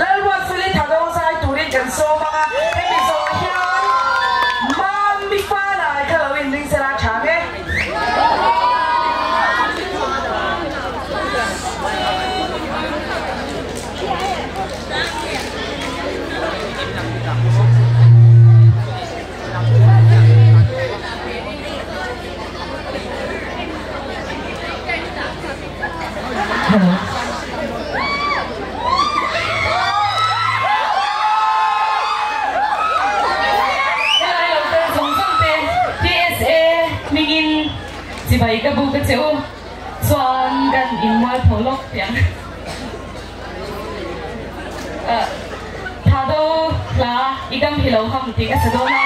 Lalruatfeli Thado zai turin kan sawm ang a, hemi zawh hian Mami Fanai kha lo inring sela tha ang e. Helai lo tel zawng zawng te TSA hmingin chibai ka buk a che u chuan kan inmual tho lawk tiang Thado hla i gam hi lo ham tih ka sa dawn a.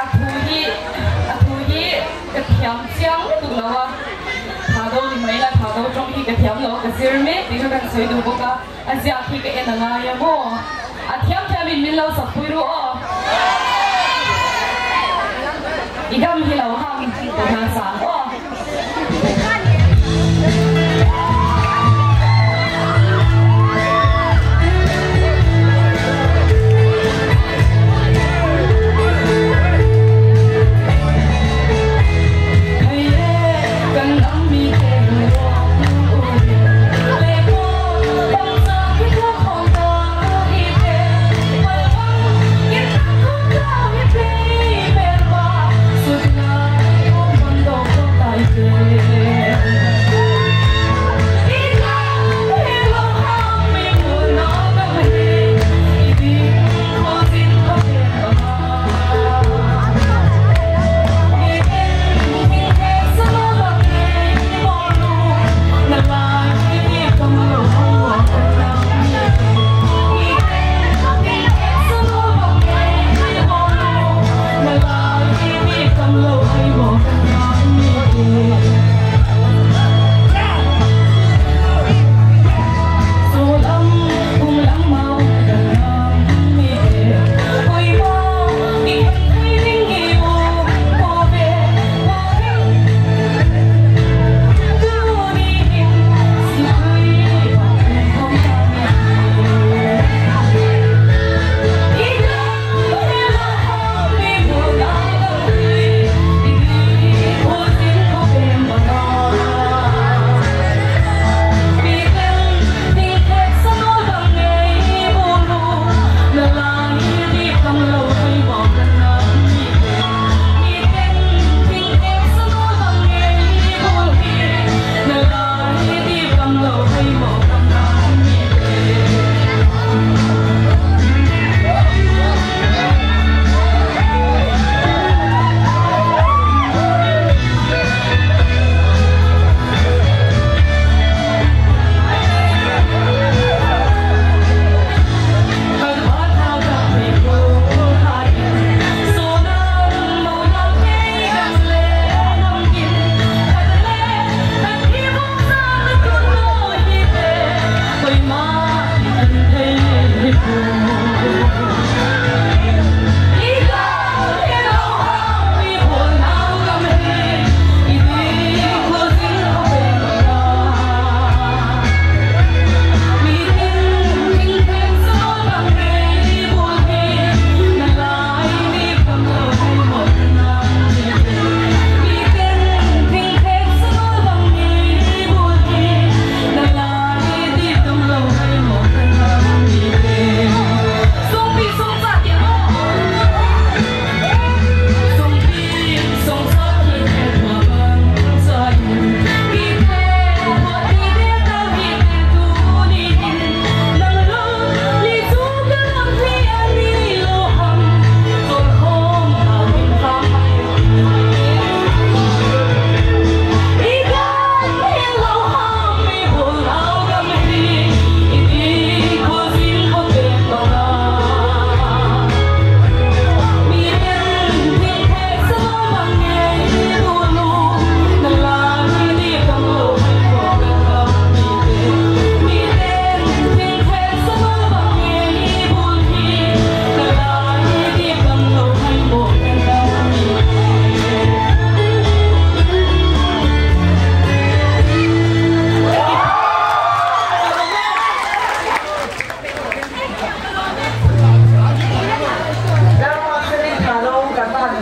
A thu hi a thu hi ka thiam chiang lutuk lo a, Thado ni mai la Thado tawng hi ka thiam lo a ka zir mek tih kha kan sawi duh bawk a, a ziak hi ka en a ngai a maw? A thiam thiam in min lo sak pui ru aw. I gam hi lo ham tih hna sang aw.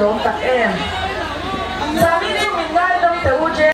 lawm tak em.